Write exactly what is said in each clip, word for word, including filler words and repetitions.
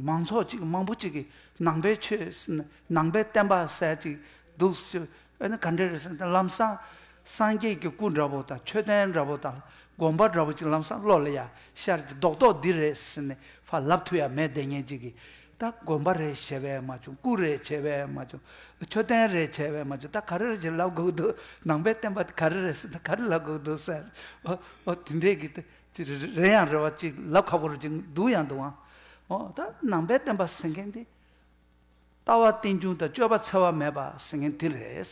མང་ཚོགས་ཅིག་མང་པོ་ཅིག་གིས་ནང་པའི་ཆོས་ཟེར་ནས་ནང་པའི་བསྟན་པ་ཟེར་ཅིག་འདུག་ཟེར། ཨ་ནི་ག་འདྲ་རེད་ཟེར་ན་ལམ་སང་སངས་རྒྱས་ཀྱི་སྐུ་འདྲ་པོ་དང་མཆོད་རྟེན་འདྲ་པོ་དང་དགོན་པ་འདྲ་པོ་ཅིག་ལམ་སང་བློ་ལ་ཡ་ཤར་གྱི་རྡོག་རྡོག་འདི་རེད་ཟེར་ནས་ཕར་ལབ་ཐུབ་ཡ་མེད་བསྡད་མཁན་ཅིག་གིས། ད་དགོན་པ་རེད་བྱས་པས་མ་བྱུང་། སྐུ་རེད་བྱས་པས་མ་བྱུང་། མཆོད་རྟེན་རེད་བྱས་པས་མ་བྱུང་། ད་ག་རེ་རེད་ཅེས་ལབ་དགོས་འདུག་ནང་པའི་བསྟན་པ་དེ་ག་རེ་རེད་ཟེར་ན་ག་རེ་ལབ་དགོས་འདུག་ཟེར། ཨོ་ཨོ་དེ་འདྲས་ཀྱི་དེ་ཅི་རེད་ཡང་རེད་བ་ཅིག་ལབ་ཁག་པོ་རུ་ཅིག་འདུག་ཡང་འདུག་ཨང་། ཨོ་ད་ནང་པའི་བསྟན་པ་ཟེར་མཁན་དེ་ལྟ་བ་རྟེན་འབྱུང་དང་སྤྱོད་པ་འཚེ་བ་མེད་པ་ཟེར་མཁན་དེ་རེད།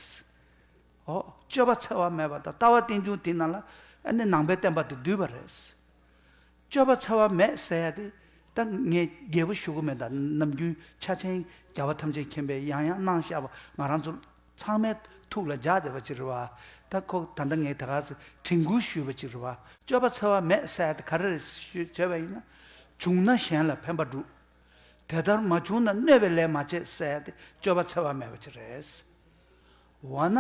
ཨོ་སྤྱོད་པ་འཚེ་བ་མེད་པ་དང་ལྟ་བ་རྟེན་འབྱུང་དེ་ནང་ལ་ཨ་ནི་ནང་པའི་བསྟན་པ་དེ་འདུས་པ་རེད། སྤྱོད་པ་འཚེ་བ་མེད་ཟེར་ཡ་དེ་ད་ངས་རྒྱས་པོ་ཞུ་གི་མེད། ད་ནམ་རྒྱུན་ཕྱག་ཆེན་རྒྱལ་བ་ཐམས་ཅད་མཁྱེན་པས་ཡང་ཡང་གནང་བཞག་པ་ང་རང་ཚོ་ཚང་མའི་ཐུགས་ལ་འཇགས་བསྡད་པ་ཅིག་རེད་བ། ད་ཁོ་ད་ལྟ་ངས་ད་ག་ཚོད་དྲན་སྐུལ་ཞུས་པ་ཅིག་རེད་བ། སྤྱོད་པ་འཚེ་བ་མེད་ཟེར་ཡ་དེ་ག་རེ་རེད་ཞུས་བྱས་པ་ཡིན་ན། བྱུང་ན་གཞན་ལ་ཕན་པ་སྒྲུབ། དེ་ལྟར་མ་བྱུང་ན་གནོད་པའི་ལས་མ་བྱེད་ཟེར་ཡ་དེ་སྤྱོད་པ་འཚེ་བ་མེད་པ་ཅིག་རེད། འོ་ན།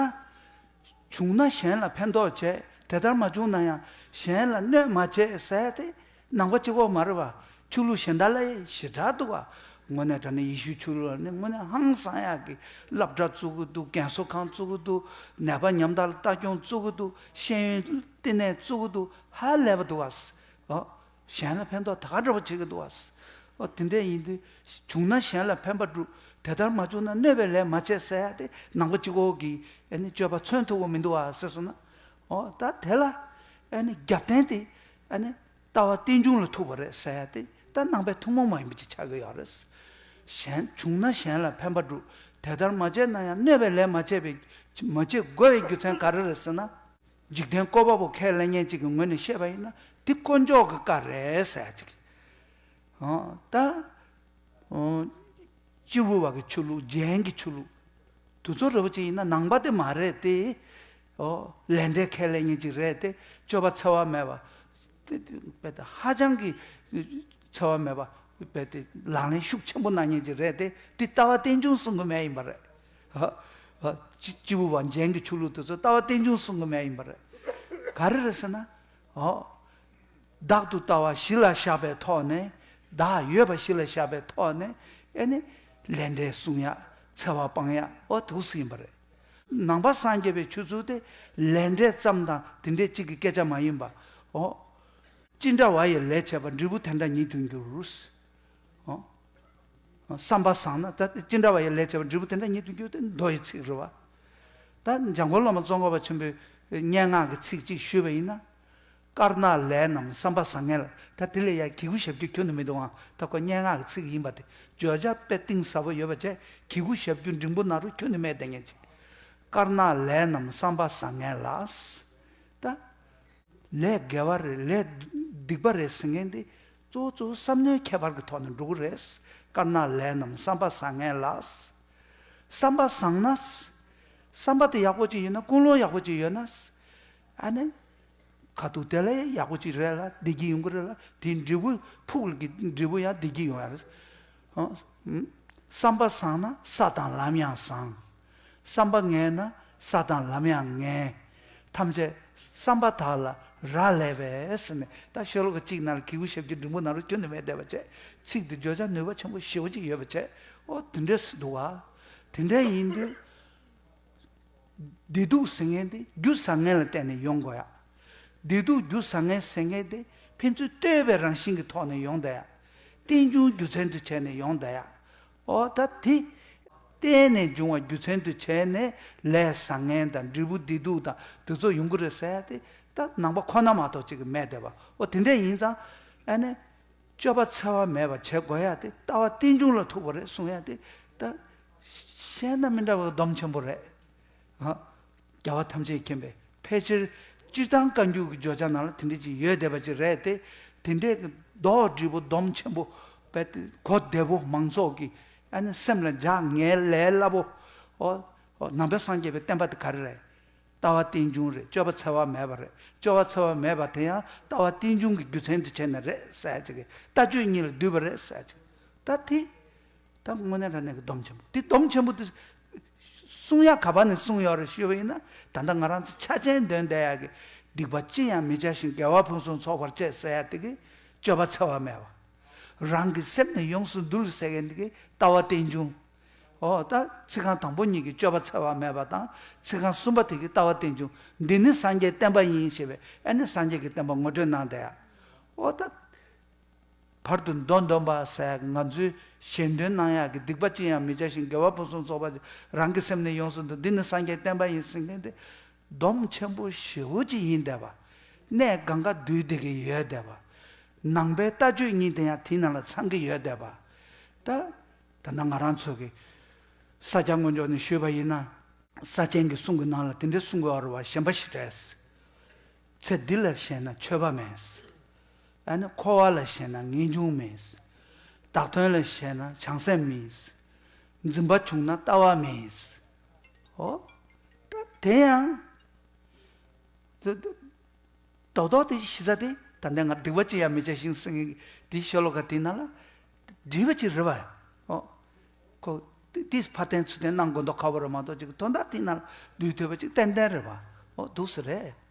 བྱུང་ན་གཞན་ལ་ཕན་ཐོགས་བྱེད། དེ་ལྟར་མ་བྱུང་ན་ཡང་གཞན་ལ་གནོད་མ་བྱེད་ཟེར་ཏེ་ནང་པ་གཅིག་པོ་མ་རེད་བ། ཆོས་ལུགས་གཞན་དག་ལ་ཞེ་དྲག་འདུག་བ། དངོས་གནས་དྲང་གནས་ཡེ་ཤུའི་ཆོས་ལུགས་ལ་ནི་དངོས་གནས་ཧང་སང་ཡག་གི་སློབ་གྲྭ་བཙུགས་ཀྱི་འདུག་རྒན་གསོ་ཁང་བཙུགས་ཀྱི་འདུག་ནད་པ་ཉམ་ཐག་ལ་ལྟ་སྐྱོང་བཙུགས་ཀྱི་འདུག་ཤེས་ཡོན་བསྟི་གནས་བཙུགས་ཀྱི་འདུག་ཧ་ལས་པ་འདུག་བ། ཨོ། གཞན་ལ་ཕན་ཐོགས་ད་ག་འདྲ་པོ་བྱེད་ཀྱི་འདུག་བ། ཨོ་དེ་འདྲ་ཡིན་དུས་བྱུང་ན་གཞན་ལ་ཕན་པ་སྒྲུབ། དེ་ལྟར་མ་བྱུང་ན་གནོད་པའི་ལས་མ་བྱེད་ཟེར་ཡ་དེ་ནང་པ་གཅིག་པོ་གིས་ཨ་ནི་སྤྱོད་པ་མཚོན་ཐུབ་ཀྱི་མི་འདུག་བ་ཟེར་སོང་ན། ཨོ་ད་དེ་ལ་ཨ་ནི་རྒྱབ་རྟེན་དེ་ཨ་ནི་ལྟ་བ་རྟེན་འབྱུང་ལ་ཐུག་པ་རེད་ཟེར་ཡ་དེ་ད་ནང་པའི་ཐུན་མོང་མ་ཡིན་པ་ཅིག་ཆགས་ཀྱི་ཡོད་རེད། གཞན་བྱུང་ན་གཞན་ལ་ཕན་པ་སྒྲུབ། དེ་ལྟར་མ་བྱས་ན་ཡང་གནོད་པའི་ལས་མ་བྱས་པའི་མ་བྱེད་དགོས་པའི་རྒྱུ་མཚན་ག་རེ་རེད་ཟེར་ན། འཇིག་རྟེན་བཀོད་པ་པོ་ཁས་ལེན་མཁན་ཅིག་གི་ངོས་ནས་བཤད་པ་ཡིན་ན་དེ་དཀོན་མཆོག་གི་བཀའ་རེད་ཟེར་ཅིག་ཨོ་ད། ཨོ། སྤྱི་བོ་བ་གི་ཆོས་ལུགས་རྒྱན་གྱི་ཆོས་ལུགས། དུ་ཚོ་རེ་བ་ཅིག་ཡིན་ན་ནང་པ་དེ་མ་རེད་དེ། ཨོ། ལས་འབྲས་ཁས་ལེན་མཁན་ཅིག་རེད་དེ་སྤྱོད་པ་འཚེ་བ་མེད་པ། དཔེ་དེ་ཧ་ཅང་གི་འཚེ་བ་མེད་པ་དཔེ་དེ་ལག་ལེན་ཤུགས་ཆེན་པོ་གནང་མཁན་ཅིག་རེད་དེ་དེ་ལྟ་བ་རྟེན་འབྱུང་གསུང་གི་མེད་ཡིན་པ་རེད། ཨ། ཨ། སྤྱི་སྤྱི་བོ་བ་རྒྱན་གྱི་ཆོས་ལུགས་དེ་ཚོ་ལྟ་བ་རྟེན་འབྱུང་གསུང་གི་མེད་ཡིན་པ་རེད། ག་རེ་རེད་ཟེར་ན། ཨོ། བདག་ཏུ་ལྟ་བ་གཞི་ལ་བཞག་པའི་ཐོག་ནས། བདག་ཡོད་པ་གཞི་ལ་བཞག་པའི་ཐོག་ནས་ཨེ་ནི། ལས་འབྲས་སྲུང་ཡག་འཚེ་བ་སྤང་ཡག་ཨོ་དེ་ཚོ་ཡིན་པ་རེད། ནང་པ་སངས་རྒྱས་པའི་ཆོས་ཚུལ་དེ་ལས་འབྲས་ཙམ་དང་དེ་འདྲའི་གཅིག་གི་སྐད་ཆ་མ་ཡིན་པ། ཨོ། ཅི་འདྲ་བ་ཡི་ལས་བྱས་པ་འབྲས་བུ་དེ་འདྲ་ཉིད་དུ་འགྱུར། ཨོ། བསམ་པ་བཟང་ན་ད་ཅི་འདྲ་བ་ཡི་ལས་བྱས་པ་འབྲས་བུ་དེ་འདྲ་ཉིད་དུ་འགྱུར་ཏེ་མདོ་ཡི་ཚིག་རེད་བ། ད་འཇམ་མགོན་བླ་མ་ཙོང་ཁ་པ་ཆེན་པོས་སྙན་ངག་གི་ཚིག་གཅིག་ཞུས་པ་ཡིན་ན། དཀར་ནག་ལས་རྣམས་བསམ་པ་བཟང་ངན་ལ། ད་དེ་ལས་ཡང་གི་གུ་ཞབས་ཀྱུ་ཁྱོན་ནས་མི་འདུག་ཨང་། ད་ཁོ་སྙན་ངག་གི་ཚིག་ཡིན་པ་དེ་བརྗོད་བྱ་དཔེ་གཏིང་ཟབ་པོ་ཡོད་པ་བྱས་གི་གུ་ཞབས་ཀྱུ་འབྲིང་པོ་ནང་རུ་ཁྱོན་ནས་མེད་བསྡད་མཁན་ཅིག་དཀར་ནག་ལས་རྣམས་བསམ་པ་བཟང་ངན་ལ། ད། ལས་དགེ་བ་རེད་ལས་སྡིག་པ་རེད་ཟེར་མཁན་དེ་གཙོ་བོ་གཙོ་བོ་བསམ་བློའི་ཁྱད་པར་གྱི་ཐོག་ནས་འགྲོ་གི་རེད། དཀར་ནག་ལས་རྣམས་བསམ་པ་བཟང་ངན་ལ། བསམ་པ་བཟང་ན། བསམ་པ་དེ་ཡག་པོ་ཅིག་ཡོད་ན་ཀུན་སློང་ཡག་པོ་ཅིག་ཡོད་ན། ཨ་ནི། ཁ་ཐུག་དེ་ལ་ཡག་པོ་ཅིག་རེད་ལ་བདེ་སྐྱིད་ཡོང་གི་རེད་ལ་དེའི་འབྲས་བུ་ཕུགས་ཀྱི་འབྲས་བུ་ཡང་བདེ་སྐྱིད་ཡོང་ཡ་རེད། ཨ། བསམ་པ་བཟང་ན་ས་དང་ལམ་ཡང་བཟང་། བསམ་པ་ངན་ན་ས་དང་ལམ་ཡང་ངན། ཐམས་ཅད་བསམ་པ་དག་ལ་རག་ལས་པས་ཟེར་ནས་ད་ཤོ་ལོ་ཀ་གཅིག་ནང་ལ་གི་གུ་ཞབས་ཀྱུ་འབྲིང་པོ་ནང་རུ་ཁྱོན་ནས་མེད་བསྡད་པ་བྱས་ཚིག་འདི་བརྗོད་བྱ་ནུས་པ་ཆེན་པོ་ཞེ་པོ་ཅིག་ཡོད་པ་བྱས་ཨོ་དེ་འདྲས་སུ་འདུག་བ། དེ་འདྲས་ཡིན་དུས། བདེ་སྡུག་ཟེར་མཁན་དེ་རྒྱུ་བཟང་ངན་ལ་བརྟེན་ནས་ཡོང་དགོས་ཡ། བདེ་སྡུག་རྒྱུ་བཟང་ངན་ཟེར་མཁན་དེ་ཕན་ཚུན་ལྟོས་པའི་རང་བཞིན་གྱི་ཐོག་ནས་ཡོང་བསྡད་ཡ། རྟེན་འབྱུང་རྒྱུ་མཚན་དུ་བྱས་ནས་ཡོང་བསྡད་ཡ། ཨོ་ད་དེ། བརྟེན་ནས་འབྱུང་བ་རྒྱུ་མཚན་དུ་བྱས་ནས་ལས་བཟང་ངན་དང་འབྲས་བུ་བདེ་སྡུག་དང་དེ་ཚོ་ཡོང་གི་རེད་ཟེར་ཡ་དེ་ད་ནང་པ་ཁོ་ན་མ་གཏོགས་ཅིག་གི་མེད་བསྡད་པ་ཨོ་དེ་འདྲས་ཡིན་ཙང་ཨ་ནི། སྤྱོད་པ་འཚེ་བ་མེད་པ་བྱེད་དགོས་ཡ་དེ་ལྟ་བ་རྟེན་འབྱུང་ལ་ཐུག་པ་རེད་གསུང་ཡ་དེ་ད་བཤད་ན་མི་འདྲ་བའི་སྡོམ་ཆེན་པོ་རེད། ཨ། རྒྱལ་བ་ཐམས་ཅད་མཁྱེན་པས་ཕལ་ཆེར་སྤྱིར་བཏང་བཀའ་འགྱུར་གྱི་བརྗོད་བྱ་ནང་ལ་དེ་འདྲ་ཅིག་ཡོད་བསྡད་པ་ཅིག་རེད་དེ་དེ་འདྲའི་རྡོག་སྒྲིལ་པོ་སྡོམ་ཆེན་པོ་དཔེ་གོ་བདེ་པོ་མང་ཚོགས་ཀྱི་ཨ་ནི་སེམས་ལ་འཇགས་ངེས་ལས་སླ་པོ། ཨོ། ཨོ་ནང་པའི་སངས་རྒྱས་པའི་བསྟན་པ་དེ་ག་རེ་རེད། ལྟ་བ་རྟེན་འབྱུང་རེད། སྤྱོད་པ་འཚེ་བ་མེད་པ་རེད། སྤྱོད་པ་འཚེ་བ་མེད་པ་དེ་ཡང་ལྟ་བ་རྟེན་འབྱུང་གི་རྒྱུ་མཚན་དུ་བྱས་ནས་རེད་ཟེར་ཅིག་གི་ལྟ་སྤྱོད་གཉིས་ལ་འདུས་པ་རེད་ཟེར་ཅིག་ད་དེ། ད་དངོས་གནས་དྲང་གནས་ཀྱི་སྡོམ་ཆེན་པོ་དེ་སྡོམ་ཆེན་པོ་དེ། གསུང་ཡ་ག་པ་ནས་གསུང་ཡོད་རེད་ཞུས་པ་ཡིན་ན་ད་ལྟ་ང་རང་ཚོ་ཆ་ཅན་འདོན་བསྡད་ཡ་གི་སྡིག་པ་ཅི་ཡང་མི་བྱ་ཞིང་དགེ་བ་ཕུན་སུམ་ཚོགས་པར་སྤྱད་ཟེར་ཡ་དེ་གི་སྤྱོད་པ་འཚེ་བ་མེད་པ། རང་གི་སེམས་ནི་ཡོངས་སུ་འདུལ་ཟེར་མཁན་འདི་གི་ལྟ་བ་རྟེན་འབྱུང་། ཨོ་ད་ཚིག་རྐང་དང་པོ་གཉིས་ཀྱི་སྤྱོད་པ་འཚེ་བ་མེད་པ་དང་། ཚིག་རྐང་གསུམ་པ་དེ་གི་ལྟ་བ་རྟེན་འབྱུང་། འདི་ནི་སངས་རྒྱས་བསྟན་པ་ཡིན་ཞེས་པས་ཨ་ནི་སངས་རྒྱས་ཀྱི་བསྟན་པ་ངོ་སྤྲོད་གནང་བསྡད་ཡ། ཨོ་ད། བར་དུ་མདོ་འདོན་པ་ཟེར་ང་ཚོའི་ཞལ་འདོན་གནང་ཡག་གི་སྡིག་པ་ཅི་ཡང་མི་བྱ་ཞིང་དགེ་བ་ཕུན་སུམ་ཚོགས་པ་ཅིག་རང་གི་སེམས་ནི་ཡོངས་སུ་འདུལ། འདི་ནི་སངས་རྒྱས་བསྟན་པ་ཡིན་ཟེར་མཁན་དེ་སྡོམ་ཆེན་པོ་ཞེ་པོ་ཅིག་ཡིན་བསྡད་པ། གནས་གང་ག་འདུས་བསྡད་ཀྱི་ཡོད་བསྡད་པ། ནང་པའི་ལྟ་སྤྱོད་གཉིས་དེ་ཡང་དེའི་ནང་ལ་ཚང་གི་ཡོད་བསྡད་པ། ད་ད་ལྟ་ང་རང་ཚོ་གི་ས་སྐྱ་སྔོན་འཇོག་ནས་ཞུས་པ་ཡིན་ན། ས་ཆེན་གྱི་གསུང་གི་ནང་ལ་དེ་འདྲའི་གསུང་གི་ཡོད་རེད་བ། ཞེན་པ་ཞེ་དྲགས། ཚེ་འདི་ལ་ཞེན་ན་ཆོས་པ་མེད། ཨ་ནི་འཁོར་བ་ལ་ཞེན་ན་ངེས་འབྱུང་མེད། བདག་དོན་ལ་ཞེན་ན་བྱང་སེམས་མེད། འཛིན་པ་བྱུང་ན་ལྟ་བ་མེད། ཨོ། ད་དེ་ཡང་། ད་ད་རྡོག་རྡོག་དེ་གཞི་རྩ་དེ་ད་ལྟ་ང་སྡིག་པ་ཅི་ཡང་མི་བྱ་ཞིང་ཟེར་མཁན་དེའི་ཤོ་ལོ་ཀ་དེའི་ནང་ལ་བྲིས་པ་ཅིག་རེད་བ། ཨོ། ཁོ་དེ་དེས་ཕར་འཐེན་ཚུར་འཐེན་གནང་དགོས་མདོག་ཁ་པོ་རེད་མ་གཏོགས་ཅིག་དོན་དག་དེའི་ནང་ལ་བསྡུས་ཐུབ་པ་ཅིག་ཏན་ཏན་རེད་བ། ཨོ་འདུག་སེ་རེད།